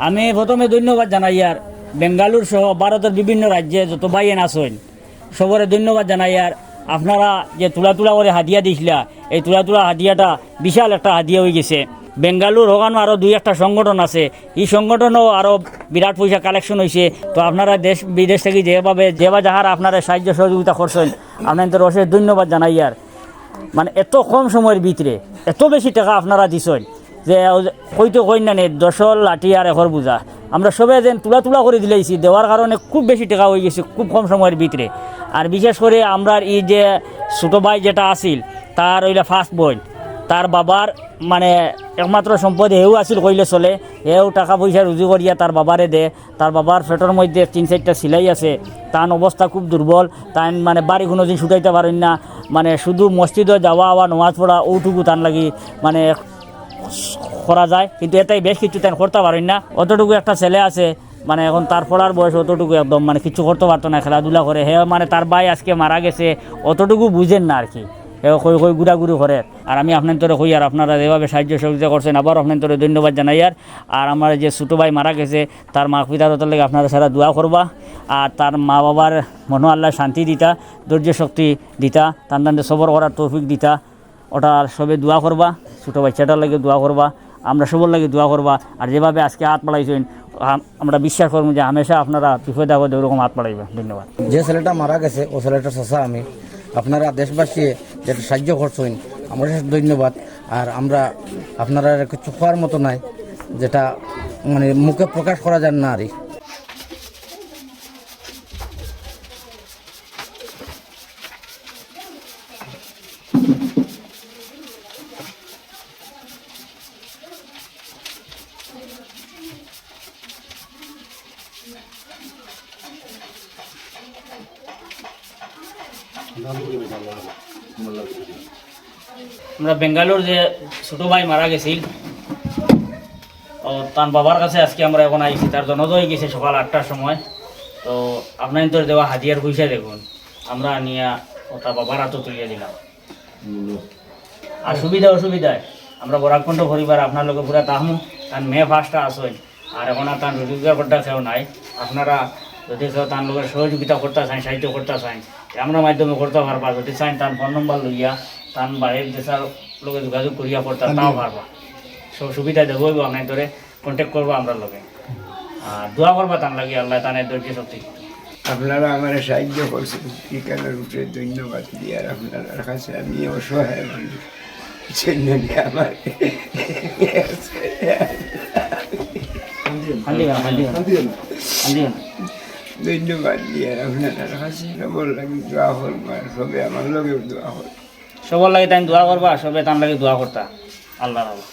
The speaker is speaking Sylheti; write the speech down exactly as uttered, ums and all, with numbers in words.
আমি প্রথমে ধন্যবাদ জানাইয়ার বেঙ্গালুর সহ ভারতর বিভিন্ন রাজ্যে যত ভাইয়েন আছইন, সবরে ধন্যবাদ জানাইয়ার। আপনারা যে তুলা তুলা করি হাদিয়া দিছলা, এই তুলা তুলা হাদিয়াটা বিশাল একটা হাদিয়া অইগেছে। বেঙ্গালুর অখানো আরো দুই একটা সংগঠন আছে, ই সংগঠনও আরো বিরাট পয়সা collection অইছে। তো আপনারা দেশ বিদেশ থাকি যেভাবে যেবা যাহার আপনারা সাহায্য সহযোগিতা করছইন, আপনাইন্তরে অশেষ ধন্যবাদ জানাইয়ার। মানে এত কম সময়র ভিতরে এত বেশি টেকা আপনারা দিছইন যে কইতে কইন না নি, দশর লাঠি আর একর বুঝা। আমরা সবে যেন তুলা তুলা করি দিলাইছি, দেওয়ার কারণে খুব বেশি টেকা অইগেছে খুব কম সময়র ভিতরে। আর বিশেষ করি আমরার ই যে ছোট ভাই যেটা আছিল, তার অইলা first born, তার বাবার মানে একমাত্র সম্পদ হেউ আছিল কইলে চলে। হেউ টেকা পয়সা রুজি করিয়া তার বাবারে দে। তার বাবার পেটর মধ্যে তিন চাইরটা সিলাই আছে, তান অবস্থা খুব দুর্বল। তাইন মানে বাড়ি কুনুদিন ছুটাইতা পারইন না, মানে শুধু মসজিদো যাওয়া আওয়া নমাজ পড়া অউটুকু তান লাগি মানে করা যায়, কিন্তু এটাই বেশ কিছু তাইন করতা পারইন না। অতটুকু একটা ছেলে আছে, মানে এখন তার পড়ার বয়স, অতটুকু একদম মানে কিচ্ছু করতা পারতো না, খেলাধুলা করে। হে মানে তার ভাই আজকে মারা গেছে, অতটুকু বুঝের না আর কি। হে কই কই ঘুরাঘুরি করের। আর আমি আপনাইন্তরে কইয়ার, আপনারা যেভাবে সাহায্য সহযোগিতা করছইন, আবার আপনাইন্তরে ধন্যবাদ জানাইয়ার। আর আমার যে ছোট ভাই মারা গেছে, তার মাগফিরাতর লাগি আপনারা সারা দোয়া করবা। আর তার মা বাবার মনো আল্লায় শান্তি দিতা, ধৈর্য শক্তি দিতা, তান তানরে সবর করার তৌফিক দিতা। ওটা সবে দোয়া করবা, ছোট বাচ্চাটার লাগি দোয়া করবা, আমরা সবর লাগি দোয়া করবা। আর যেভাবে আজকে আত বাড়াইছইন, আম-, আমরা বিশ্বাস করমু যে হামেশা আপনারা বিপদে আপদে ওরকম আত বাড়াইবা। ধন্যবাদ। যে ছেলেটা মারা গেছে, ও ছেলেটার চাচা আমি। আপনারা দেশবাসী যেটা সাহায্য করছইন, অশেষ ধন্যবাদ। আর আমরা আপনারারে কিছু কওয়ার মতো নাই, যেটা মানে মুখে প্রকাশ করা যার না আর কি। আমরা বেঙ্গালোর যে ছোট ভাই মারা গেছিল, ও তার বাবার কাছে আজকে আমরা এখন আইছি। তার জনাজা অইগেছে সকাল আটটার সময়। তো আপনাইন্তর দেওয়া হাদিয়ার পয়সা দেখুন, আমরা আনিয়া ও তার বাবার আতো তুলিয়া দিলাম। আর সুবিধা অসুবিধায় আমরা বরাক কণ্ঠ পরিবার আপনার লগে পুরা থাকমু। তার মেয়ে first-টা আছইন, আর এখন আর তার রুজি রোজগার করতে কেউ নাই। আপনারা যদি কেউ তার লগে সহযোগিতা করতে চান, সাহায্য করতে চান, তে আমরার মাধ্যমে করতে পারবা। যদি চান তার ফোন নম্বর লইয়া তার বাড়ির দেশার লগে যোগাযোগ করিয়া করতে, তাও পারবা। সব সুবিধা দেবো অইবো আপনাইন্তরে। Contact করবা আমরার লগে। আর দোয়া করবা তান লাগি, আল্লায় তানে ধৈর্য শক্তি। আপনারা আমারে সাহায্য করছইন, ইখানর উপরে ধন্যবাদ দিয়ার আপনারার কাছে। আমি অসহায় মানুষ, চিনইন নি আমারে। কান্দিও না, কান্দিও না। কান্দিও না। ধন্যবাদ দিয়ার আপনারার কাছে। সবর লাগি দোয়া করবা, সবে আমার লগে দোয়া করবা। সবর লাগি তাইন দোয়া করবা, সবে তান লাগি দোয়া করতা। আল্লাহ রাখো।